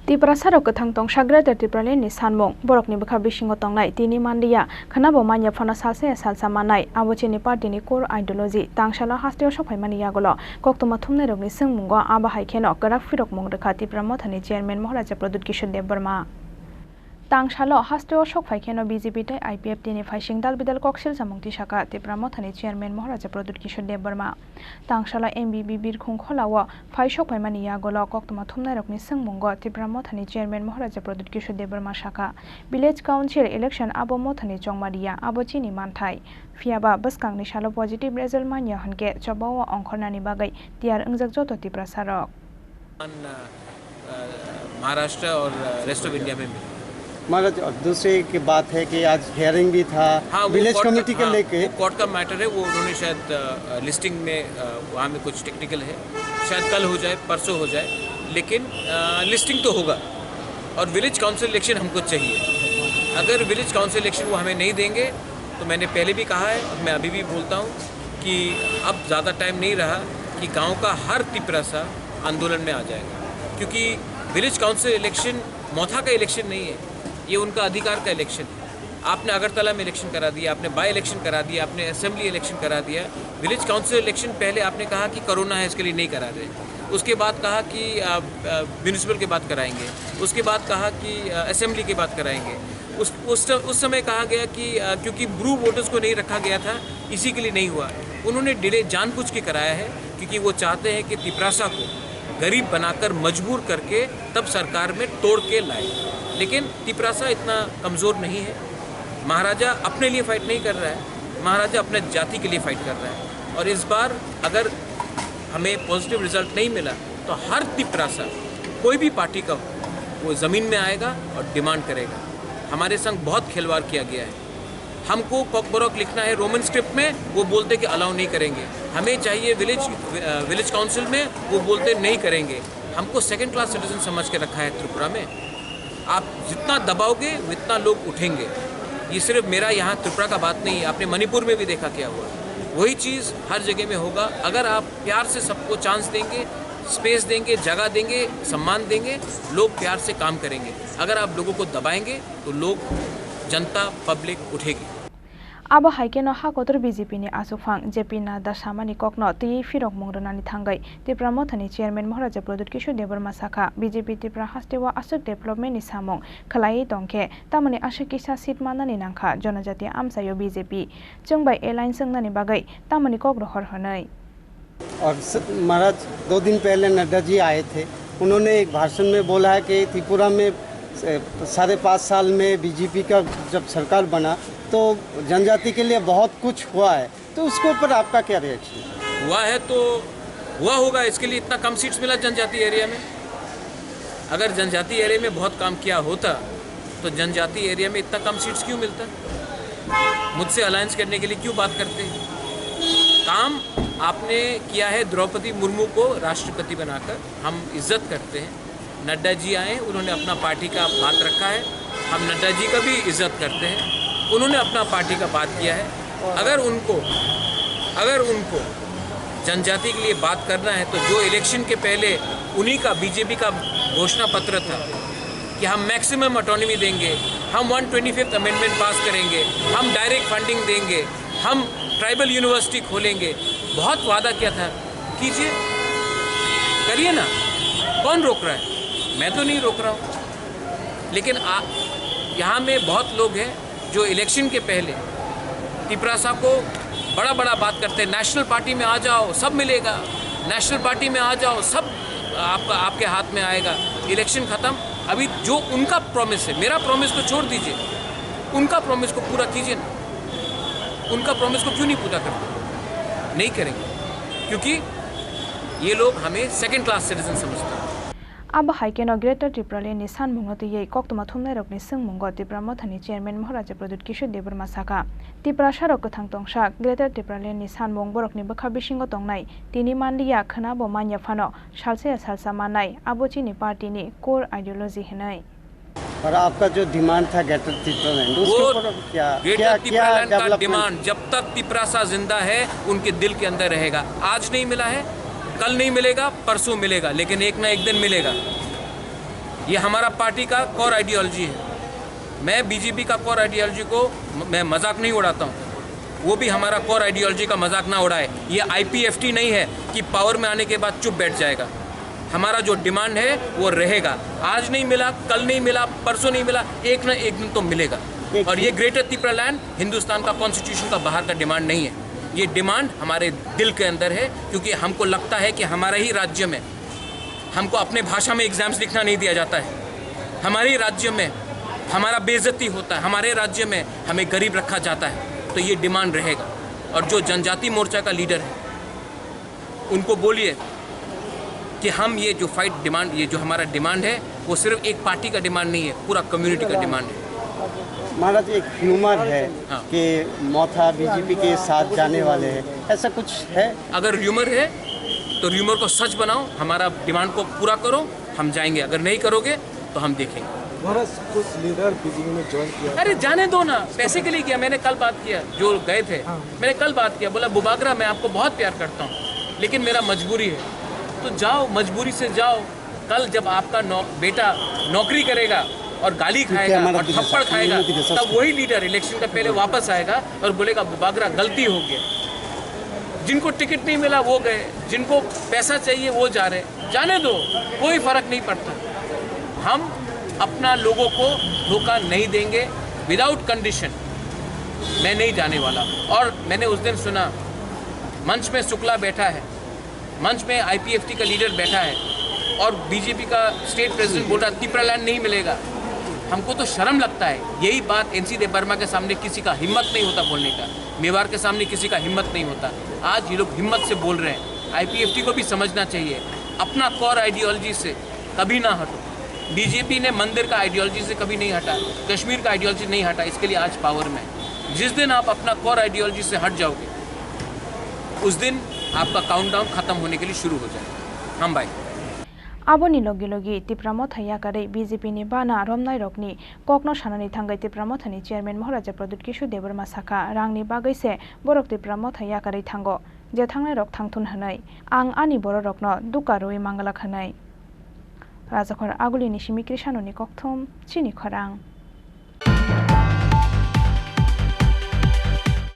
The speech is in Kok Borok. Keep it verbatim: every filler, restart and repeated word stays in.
Tiprasarok kwthang tongsa Greater Tipraland ni sanmung, borokni bwkha bisingo tongnai tini manliya, khwnabo manya phano salsa ya salsa mannai, abo chini party ni core ideology. Tangsalo hasteo sokphaimani yagulo koktwma thumnairokni swngmungo abo hai kheno kwrak phirokmung rwkha Tipra Mothani Chairman Maharaja Pradyut Kishore Debbarma. Tangsalo hasteo sokphai kheno B J P tei I P F T ni phaising dal bidal kok silchamung tisaka Tipra Mothani Chairman Maharaja Pradyut Kishore Debbarma. Tangsalo M B B Birkhung Kholao phai sokphaimani yagulo koktwma thumnairokni swngmungo Tipra Mothani Chairman Maharaja Pradyut Kishore Debbarma saka, Village Council election abo mothani chongma riya, abo chini manthai. Phiyaba bwskangni salo positive result manya hwnkhe chobao ongkhornani bagwi tiyar wngjak joto Tiprasarok. अ, अ, महाराष्ट्र और, अ, rest of India में मिले। महाराज, और दूसरी एक बात है कि आज हियरिंग भी था हाँ, वो विलेज कोर्ट का, कमेटी के हाँ, लेके। वो कोर्ट का मैटर है, वो उन्होंने शायद, अ, अ, लिस्टिंग में, अ, वहाँ में कुछ टेक्निकल है, शायद कल हो जाए, परसों हो जाए, लेकिन, अ, लिस्टिंग तो होगा। और विलेज काउंसिल इलेक्शन हमको चाहिए। अगर विलेज काउंसिल इलेक्शन वो हमें नहीं देंगे, तो मैंने पहले भी कहा है और मैं अभी भी बोलता हूँ कि अब ज़्यादा टाइम नहीं रहा कि गांव का हर तिपरासा आंदोलन में आ जाएगा, क्योंकि विलेज काउंसिल इलेक्शन मोथा का इलेक्शन नहीं है, ये उनका अधिकार का इलेक्शन है। आपने अगरतला में इलेक्शन करा दिया, आपने बाई इलेक्शन करा दिया, आपने असेंबली इलेक्शन करा दिया। विलेज काउंसिल इलेक्शन पहले आपने कहा कि कोरोना है, इसके लिए नहीं करा रहे, उसके बाद कहा कि, अ, अ, म्युनिसिपल के बाद कराएंगे, उसके बाद कहा कि, अ, असेंबली के बाद कराएंगे। उस, उस ट-, उस समय कहा गया कि, अ, क्योंकि ब्रू वोटर्स को नहीं रखा गया था, इसी के लिए नहीं हुआ। उन्होंने डिले जानबूझ के कराया है, क्योंकि वो चाहते हैं कि तिपरासा को गरीब बनाकर, मजबूर करके तब सरकार में तोड़ के लाए। लेकिन तिपरासा इतना कमज़ोर नहीं है। महाराजा अपने लिए फाइट नहीं कर रहा है, महाराजा अपने जाति के लिए फाइट कर रहा है। और इस बार अगर हमें पॉजिटिव रिजल्ट नहीं मिला, तो हर तिपरासा, कोई भी पार्टी का हो, वो ज़मीन में आएगा और डिमांड करेगा। हमारे संग बहुत खिलवाड़ किया गया है। हमको कॉकबरॉक लिखना है रोमन स्क्रिप्ट में, वो बोलते कि अलाउ नहीं करेंगे। हमें चाहिए विलेज, अ, विलेज काउंसिल में, वो बोलते नहीं करेंगे। हमको सेकंड क्लास सिटीजन समझ के रखा है त्रिपुरा में। आप जितना दबाओगे, उतना लोग उठेंगे। ये सिर्फ मेरा यहाँ त्रिपुरा का बात नहीं है, आपने मणिपुर में भी देखा क्या हुआ। वही चीज़ हर जगह में होगा। अगर आप प्यार से सबको चांस देंगे, स्पेस देंगे, जगह देंगे, सम्मान देंगे, लोग प्यार से काम करेंगे। अगर आप लोगों को दबाएंगे, तो लोग, जनता, पब्लिक उठेगी। Abo hai kheno ha kotor B J P ni achukphang J P Nadda samani kokno twiwi phirokmung rwnani thangwi Tipra Mothani Chairman Maharaja Pradyut Kishore Debbarma sakha, B J P Tipra hasteo aswk development ni samung khwlaiwi tongkhe tamoni aswk kisa seat mannani nangkha Jonojati amchaio B J P chwng bai alliance wngnani bagwi tamoni kok rohor hwnwi. और स-, महाराज, दो दिन पहले नड्डा जी आए थे, उन्होंने एक भाषण में बोला है कि त्रिपुरा में, ए, साढ़े पाँच साल में बीजेपी का जब सरकार बना, तो जनजाति के लिए बहुत कुछ हुआ है, तो उसके ऊपर आपका क्या रिएक्शन? हुआ है तो हुआ होगा, इसके लिए इतना कम सीट्स मिला जनजाति एरिया में। अगर जनजाति एरिया में बहुत काम किया होता, तो जनजाति एरिया में इतना कम सीट्स क्यों मिलता? मुझसे अलायंस करने के लिए क्यों बात करते? काम आपने किया है द्रौपदी मुर्मू को राष्ट्रपति बनाकर, हम इज्जत करते हैं। नड्डा जी आए, उन्होंने अपना पार्टी का बात रखा है, हम नड्डा जी का भी इज्जत करते हैं। उन्होंने अपना पार्टी का बात किया है। अगर उनको, अगर उनको जनजाति के लिए बात करना है, तो जो इलेक्शन के पहले उन्हीं का, बीजेपी का घोषणा पत्र था कि हम मैक्सिमम ऑटोनॉमी देंगे, हम वन ट्वेंटी फिफ्थ अमेंडमेंट पास करेंगे, हम डायरेक्ट फंडिंग देंगे, हम ट्राइबल यूनिवर्सिटी खोलेंगे, बहुत वादा किया था, कीजिए, करिए ना, कौन रोक रहा है? मैं तो नहीं रोक रहा हूँ, लेकिन आ-, यहाँ में बहुत लोग हैं जो इलेक्शन के पहले तिपरासा को बड़ा बड़ा बात करते हैं, नेशनल पार्टी में आ जाओ, सब मिलेगा, नेशनल पार्टी में आ जाओ, सब आपका, आपके हाथ में आएगा। इलेक्शन खत्म। अभी जो उनका प्रॉमिस है, मेरा प्रॉमिस तो छोड़ दीजिए, उनका प्रॉमिस को पूरा कीजिए ना। उनका प्रॉमिस को क्यों नहीं पूरा करते? नहीं करेंगे, क्योंकि ये लोग हमें सेकंड क्लास सिटीजन समझते हैं। Abo hai kheno Greater Tipraland ni sanmungno twiwi koktwma thumnairokni swngmungo Tipra Mothani Chairman Maharaja Pradyut Kishore Debbarma sakha, Tiprasarok kwthang tongsa Greater Tipraland ni sanmung borokni bwkha bisingo tongnai tini manliya, khwnabo manya phano salsa ya salsa mannai, abo chini party ni core ideology hwnwi. और आपका जो डिमांड था ग्रेटर टिपरालैंड, उसके वो ऊपर क्या, ग्रेटर क्या, क्या टिपरालैंड का डेवलपमेंट? डिमांड जब तक तिपरासा जिंदा है, उनके दिल के अंदर रहेगा। आज नहीं मिला है, कल नहीं मिलेगा, परसों मिलेगा, लेकिन एक ना एक दिन मिलेगा। ये हमारा पार्टी का कोर आइडियोलॉजी है। मैं बीजेपी का कोर आइडियोलॉजी को म-, मैं मजाक नहीं उड़ाता हूँ। वो भी हमारा कोर आइडियोलॉजी का मजाक ना उड़ाए। ये आईपीएफटी नहीं है कि पावर में आने के बाद चुप बैठ जाएगा। हमारा जो डिमांड है वो रहेगा। आज नहीं मिला, कल नहीं मिला, परसों नहीं मिला, एक ना एक दिन तो मिलेगा। एक और ये ग्रेटर तिपरा लैंड हिंदुस्तान का कॉन्स्टिट्यूशन का बाहर का डिमांड नहीं है। ये डिमांड हमारे दिल के अंदर है, क्योंकि हमको लगता है कि हमारा ही राज्य में हमको अपने भाषा में एग्जाम्स लिखना नहीं दिया जाता है। हमारे राज्य में हमारा बेइज्जती होता है, हमारे राज्य में हमें गरीब रखा जाता है, तो ये डिमांड रहेगा। और जो जनजाति मोर्चा का लीडर है, उनको बोलिए कि हम ये जो फाइट डिमांड, ये जो हमारा डिमांड है, वो सिर्फ एक पार्टी का डिमांड नहीं है, पूरा कम्युनिटी का डिमांड है। महाराज, एक र्यूमर है हाँ। कि मोथा बीजेपी के साथ जाने वाले हैं, ऐसा कुछ है? अगर र्यूमर है तो र्यूमर को सच बनाओ, हमारा डिमांड को पूरा करो, हम जाएंगे। अगर नहीं करोगे तो हम देखेंगे। महाराज, कुछ लीडर बीजेपी में ज्वाइन किया अरे था। जाने दो ना, पैसे के लिए किया। मैंने कल बात किया, जो गए थे, हाँ। मैंने कल बात किया, बोला, "बुबागरा, मैं आपको बहुत प्यार करता हूँ, लेकिन मेरा मजबूरी है।" तो जाओ, मजबूरी से जाओ। कल जब आपका नौ-, बेटा नौकरी करेगा और गाली खाएगा और थप्पड़ खाएगा, तब वही लीडर इलेक्शन का पहले वापस आएगा और बोलेगा, "बुबागरा, गलती हो गया।" जिनको टिकट नहीं मिला, वो गए, जिनको पैसा चाहिए, वो जा रहे। जाने दो, कोई फर्क नहीं पड़ता। हम अपना लोगों को धोखा नहीं देंगे, विदाउट कंडीशन। मैं नहीं जाने वाला। और मैंने उस दिन सुना, मंच में शुक्ला बैठा है, मंच में आईपीएफटी का लीडर बैठा है और बीजेपी का स्टेट प्रेसिडेंट बोल रहा है, "तिपरा लैंड नहीं मिलेगा।" हमको तो शर्म लगता है। यही बात एनसी देबबर्मा के सामने किसी का हिम्मत नहीं होता बोलने का, मेवाड़ के सामने किसी का हिम्मत नहीं होता। आज ये लोग हिम्मत से बोल रहे हैं। आईपीएफटी को भी समझना चाहिए, अपना कोर आइडियोलॉजी से कभी ना हटो। बीजेपी ने मंदिर का आइडियोलॉजी से कभी नहीं हटा, कश्मीर का आइडियोलॉजी नहीं हटा, इसके लिए आज पावर में है। जिस दिन आप अपना कोर आइडियोलॉजी से हट जाओगे, उस दिन आपका काउंटडाउन खत्म होने के लिए शुरू हो जाएगा। हम भाई। Aboni logi logi Tipra Motha yakarwi B J P ni bana romnairokni kokno sanani thangwi Tipra Mothani chairman Maharaja Pradyut Kishore Debbarma sakha, rangni bagwi se borok Tipra Motha yakarwi thango, je thangnairok thangthun hwnwi, ang ani bororokno duka rwui manglak hwnwi. Rajakhor Agulini simi Krishanoni kokthum, chini khorang.